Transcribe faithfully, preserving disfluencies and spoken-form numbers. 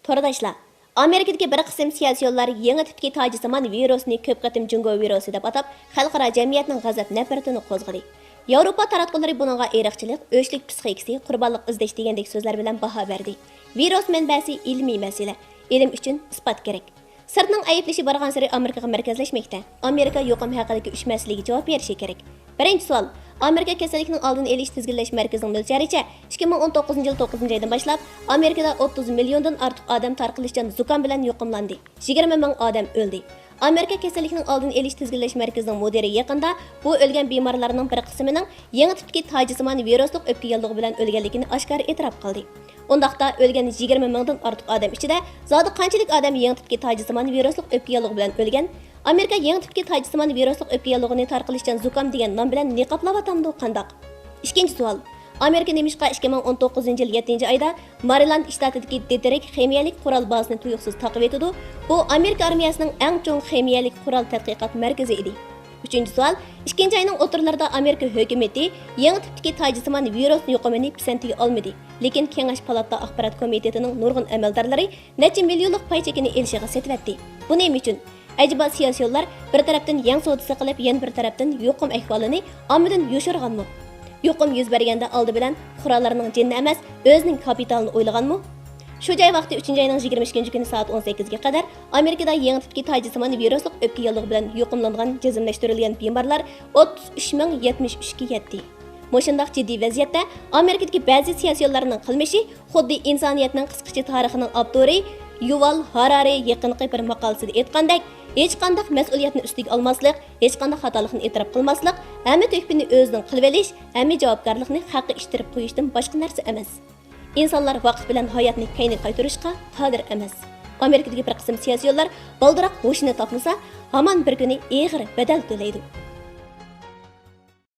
تورداشلار، ئامېرىكىدىكى بىر قىسىم سىياسىيونلار يېڭى تىپتىكى تاجسىمان ۋىرۇسنى كۆپ قېتىم جۇڭگو ۋىرۇسى دەپ ئاتاپ، خەلقئارا جەمئىيەتنىڭ غەزەپ-نەپرىتىنى قوزغىدى. ياۋروپا تاراتقۇلىرى بۇنىڭغا ئىرقچىلىق، ئۆچلۈك پىسخىكىسى، قۇربانلىق ئىزدەش دېگەندەك سۆزلەر بىلەن باھا بەردى. ۋىرۇس مەنبەسى ئىلمىي مەسىلە، ئىلىم ئۈچۈن ئىسپات كېرەك. سىرتنىڭ ئەيىبلىشى بارغانسېرى ئامېرىكىغا مەركەزلەشمەكتە. ئامېرىكا يۇقۇم ھەققىدىكى ئۈچ مەسىلىگە جاۋاب بېرىشى كېرەك. بىرىنچى سوئال، ئامېرىكا كېسەللىكنىڭ ئالدىنى ئېلىش تىزگىنلەش مەركىزىنىڭ مۆلچەرىچە، ئىككى مىڭ ئون توققۇزىنچى يىل توققۇزىنچى ئايدىن باشلاپ، ئامېرىكىدا ئوتتۇز مىليوندىن ئارتۇق ئادەم تارقىلىشچان زۇكام بىلەن يۇقۇملاندى، يىگىرمە مىڭ ئادەم ئۆلدى. ئامېرىكا كېسەللىكنىڭ ئالدىنى ئېلىش تىزگىنلەش مەركىزىنىڭ مۇدىرى يېقىندا بۇ ئۆلگەن بىمارلارنىڭ بىر قىسمىنىڭ يېڭى تىپتىكى تاجسىمان ۋىرۇسلۇق ئۆپكە ياللۇغى بىلەن ئۆلگەنلىكىنى ئاشكارا ئېتىراپ قىلدى. ئۇنداقتا ئۆلگەن يىگىرمە مىڭدىن ئارتۇق ئادەم ئىچىدە زادى قانچىلىك ئادەم يېڭى تىپتىكى تاجسىمان ۋىرۇسلۇق ئۆپكە ياللۇغى بىلەن ئۆلگەن؟ ئامېرىكا يېڭى تىپتىكى تاجسىمان ۋىرۇسلۇق ئۆپكە ياللۇغىنى تارقىلىشچان زۇكام دېگەن نام بىلەن نىقابلاۋاتامدۇ قانداق؟ ئىككىنچى سوئال، ئامېرىكا نېمىشقا ئىككى مىڭ ئون توققۇزىنچى يىل يەتتىنچى ئايدا مارىلاند شتاتىدىكى دېترېك خىمىيەلىك قورال بازىسىنى تۇيۇقسىز تاقىۋېتىدۇ؟ بۇ ئامېرىكا ئارمىيەسىنىڭ ئەڭ چوڭ خىمىيەلىك قورال تەتقىقات مەركىزى ئىدى. ئۈچىنچى سوئال، ئىككىنچى ئاينىڭ ئوتتۇرىلىرىدا ئامېرىكا ھۆكۈمىتى يېڭى تىپتىكى تاجسىمان ۋىرۇس يۇقۇمىنى پىسەنتىگە ئالمىدى، لېكىن كېڭەش پالاتا ئاخبارات كومىتېتىنىڭ نۇرغۇن ئەمەلدارلىرى نەچچە مىليونلۇق پاي چېكىنى ئېلىشىغا سېتىۋەتتى. بۇ نېمە ئۈچۈن؟ ئەجەبا سىياسىيونلار بىر تەرەپتىن يەڭ سودىسى قىلىپ، يەنە بىر تەرەپتىن يۇقۇم ئەھۋالىنى ئاممىدىن يوشۇرغانمۇ؟ يۇقۇم يۈز بەرگەندە ئالدى بىلەن پۇقرالارنىڭ جېنىنى ئەمەس، ئۆزىنىڭ كاپىتالىنى ئويلىغانمۇ؟ شۇ جاي ۋاقتى ئۈچىنچى ئاينىڭ يىگىرمە ئىككىنچى كۈنى سائەت ئون سەككىزگە قەدەر ئامېرىكىدا يېڭى تىپتىكى تاجسىمان ۋىرۇسلۇق ئۆپكە ياللۇغى بىلەن يۇقۇملانغان جەزملەشتۈرۈلگەن بىمارلار ئوتتۇز ئۈچ مىڭ يەتمىش ئۈچكە يەتتى. مۇشۇنداق جىددىي ۋەزىيەتتە ئامېرىكىدىكى بەزى سىياسىيونلارنىڭ قىلمىشى خۇددى ئىنسانىيەتنىڭ قىسقىچە تارىخىنىڭ ئاپتورى يۇۋال ھارارى يېقىنقى بىر ماقالىسىدا ئېيتقاندەك، ھېچقانداق مەسئۇلىيەتنى ئۈستىگە ئالماسلىق، ھېچقانداق خاتالىقنى ئېتىراپ قىلماسلىق، ھەممە تۆھپىنى ئۆزىدىن قىلىۋېلىش، ھەممە جاۋابكارلىقنى خەققە ئىتتىرىپ قويۇشتىن باشقا نەرسە ئەمەس. ئىنسانلار ۋاقىت بىلەن ھاياتنى كەينىگە قايتۇرۇشقا قادىر ئەمەس. ئامېرىكىدىكى بىر قىسىم سىياسىيونلار بالدۇراق ھوشىنى تاپمىسا، ھامان بىر كۈنى ئېغىر بەدەل تۆلەيدۇ.